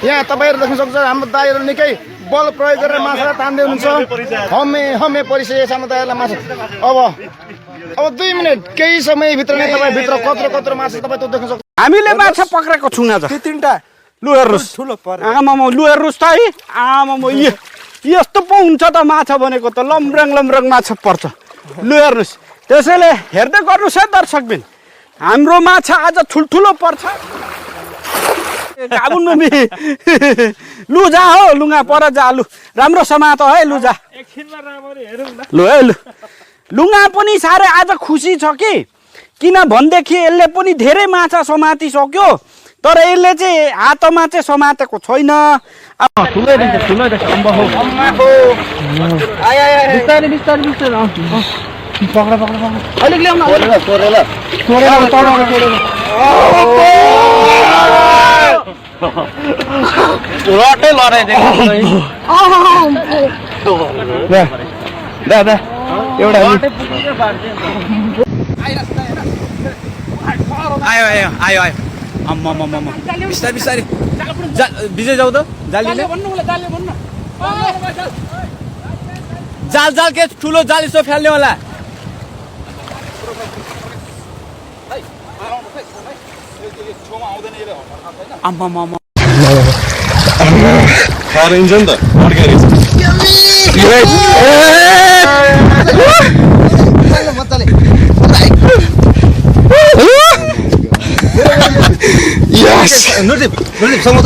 यहाँ तपाईँहरू देख्न सक्नुहुन्छ हाम्रो दाइहरू निकै बल प्रयोग गरेर माछा तान्दै हुनुहुन्छ हमे परिसकेको छ हाम्रो दाइहरूलाई माछा अब 2 मिनट केही समयभित्र नै तपाईँ भित्र कत्रो माछा तपाईँ त्यो देख्न सक्नुहुन्छ हामीले माछा पक्रेको छौँ आज 3टा लु हेर्नुहोस् आमामा लु हेर्नुहोस् त है आमामा यस्तो पो हुन्छ त माछा भनेको त लम्ब्राङ माछा पर्छ लु हेर्नुहोस् त्यसैले हेर्दै गर्नुहोस् है दर्शकबिन हाम्रो माछा आज ठुल्ठुलो पर्छ लु जा हो लुगा पर जा लु राम्रो समात है लु जा लु है लु लुगा पनि साह्रै आज खुसी छ कि किन भनेदेखि यसले पनि धेरै माछा समातिसक्यो तर यसले चाहिँ हातमा चाहिँ समातेको छैन ठुलै रहेछ अम्बा हो बिस्तारै पक्रा अलिक ल्याउन रटै लडाइदिएको एउटा आयो अम्मा बिस्तारै विजय जाऊ त जालीले जाल के ठुलो जाल यसो फ्याल्ने होला आम्मा हरिन्छ नि त Yes! Nurdip, sama